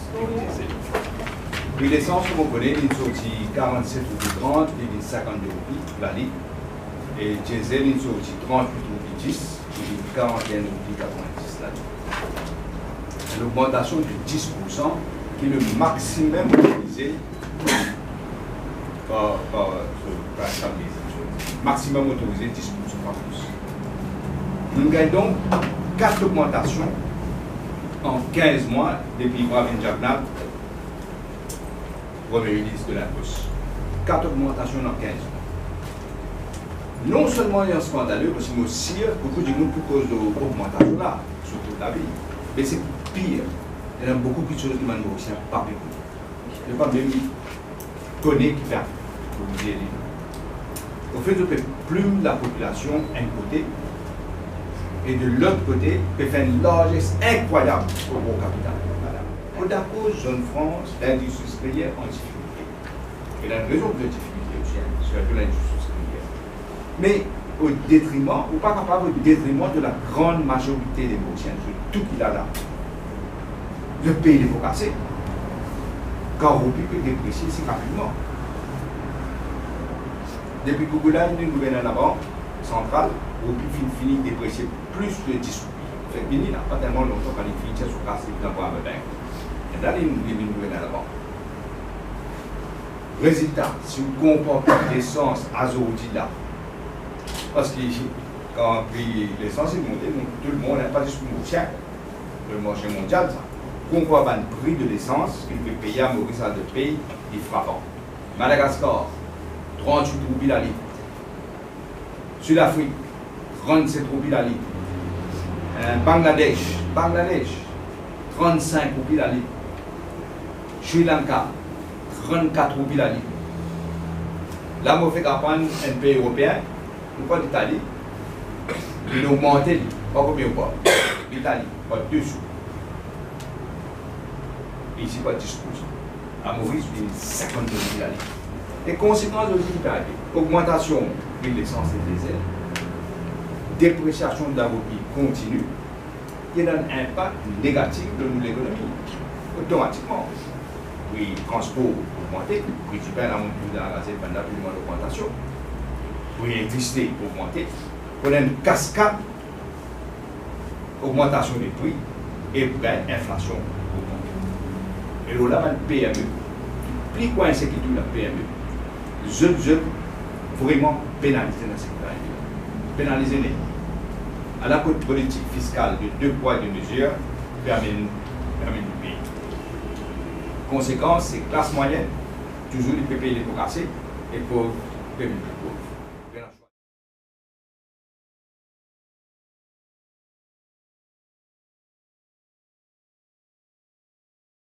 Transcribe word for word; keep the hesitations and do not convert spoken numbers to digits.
Pri diezel. Pri lesans, kouma ou kone, linn sorti karannset roupi trant, li vinn sinkannde roupi lalit. E diezel, linn sorti trant-wit roupi dis, li vinn karant-enn roupi katrevin-dis lalit. Enn ogmantasion de dis poursan, ki le maximum otorize par, par, so, par sa mezir, so, maximum otorize dis poursan, pa plis. Nou gagn donk kat ogmantasion an kinz mwa depi Pravind Jugnauth, Premie Minis de Linpos. Kat ogmantasion an kinz mwa. Non selman li skandale, parski mo sir boukou dimoun pou koz lor ogmantasion la, sirtou lavi. Me se pir, ena boukou kiksoz ki bann Morisien pa pe kone. Zot pa mem kone ki fer pou dir li. Anfet, zot pe plim lapopilasion enn kote, e de lot kote, pe fer enn larzes inkrwayab o bor kapital. Kot akoz Zonn Frans, lindistri sikriyer an difikilte. E ena enn rezon pou difikilte osi, sirtou lindistri sikriyer. Me o detriman, ou pa kapav o detriman de lagran mazorite de Morisien, zot tou ki la la. Zot pey lepo kase, kan roupi pe depresie si rapidman. Depi Gogolay vinn gouvernir Labank Santral, roupi finn fini depresie plis ki dis roupi. Fek vini la, pa telman lontan, kan li fini tir so kas, li dan Gramobank. E la, li, li vinn gouvernir Labank. Rezilta, si ou konpar pri lesans azordi la, parski kan pri lesans inn monte, nou, tou lemonn, pa zis Morisien, le marse mondial sa, konpar bann pri de lesans ki nou pe peye a Moris, a lot pei, li frapan. Madagaskar, trant-wit roupi lalit. Sud Afrik, trant-set roupi lalit. Eh, Bangladesh, Bangladesh, trant-sink roupi lalit. Sri Lanka, trant-kat roupi lalit. La mo fek aprann enn pei eropeen, nou pran Litali, li ogmante li, pa komie ou pa. Litali, par de sou. Isi, par dis poursan. A Moris, li sinkannde roupi lalit. E konsekans osi ki pe arive, ogmantasion pri lesans e diezel, depresiasion de la roupi kontini, ki ena enn inpak negatif lor nou lekonomi. Otomatikman, pri transpor ogmante, pri dipin la monn trouv dan lagazet, bann la tou demann ogmantasion. Pri elektrisite ogmante. Pou ena enn kaskad ogmantasion de pri e pou gagn inflasion ogmante. E lor la, bann P M E, pli kwinse ki tou la P M E, zot, zot vreman penalize dan sekter prive la. Penalize net. Ala kot politik fiskal de de pwa, de mezir pe amenn, pe amenn nou pei. Konsekans, se klas mwayenn, touzour li pe pey lepo kase, e pov pe vinn pli pov.